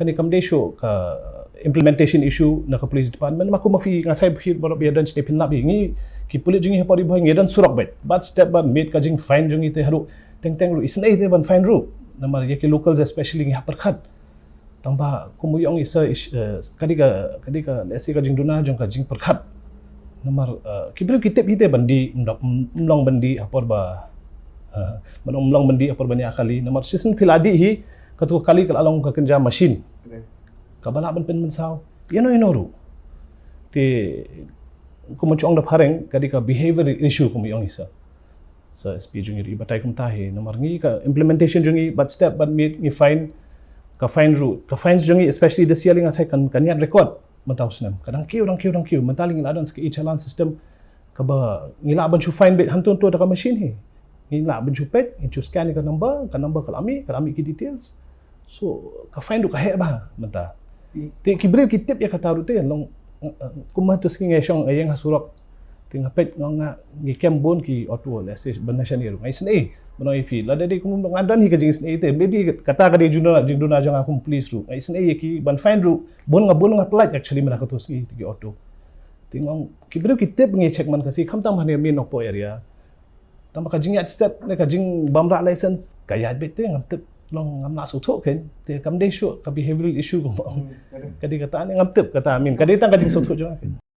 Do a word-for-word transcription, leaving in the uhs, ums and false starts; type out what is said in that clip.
Kane kam dei shuh ka implementation issue na ka police department, ma kum ma phi nga thai phi baroh ïa don shnong phin lap hi ngi ki pulit jong ngi ha Port Bhoi ngi don surok bad bad step bad miet ka jingfine jong ngi te haduh teng teng ruh isnei te ban fine ruh. Namar ïa ki locals especially ngi hap pyrkhat. Tang ba kum u ong i sa kadei ka kadei ka lehse ka jingduna jong ka jingpyrkhat. Namar ki briew ki tip hi te ban dih mdok mlong ban dih ha por ba ban ong mlong ban dih ha por ba nia kali namar shisien phi la dih hi. Katu ka kali ka la long ka kynja machine. Ka ba lah ban pynmynsaw ïa no ïa no ruh. Te kum u ong da phareng kadei ka behavior issue kum u ong i sa. Sa S P jong ngi ruh i batai kumta hi namar ngi ka implementation jong ngi bad step bad miet ngi fine. Ka fine ruh ka fines jong ngi especially this year nga thai kan kan ïat record. Mynta u snem ka dang kiew dang kiew dang kiew mynta ngi la don sa ka e-challan system. Ka ba ngi lah ban shu fine bad hangto to da ka machine hi. Ngi lah ban shu peit ngi shu scan ka number ka number ka la mih ka la mih ki details. So ka fine ruh ka heh bha mynta. Te ki briew ki tip ïa kata ruh te long kumba tu sngi ngi shong ïeng ha surok. Te nga peit nga nga ngi kem bun ki auto lehse ban na shane ruh nga isnei. Ban ong ïa phi lada dei kum nga don hi ka jingisnei te maybe kata ka dei jingduna jingduna jong nga kum police ruh nga isnei ïa ki ban fine ruh bun nga bun nga pynlait actually mynta katu sngi te ki auto. Te nga ong ki briew ki tip ngi check man ka si khamtam ha ne mi Nongpoh area. Tang ba ka jingïaid step ne ka jingbam rah license ka ïaid beit te ngam tip long ngam lah sngewthuh kein te kam dei shuh ka behavioral issue kumba ong. Ka dei kata ne ngam tip kata min ka dei tang ka jingsngewthuh jong nga kein.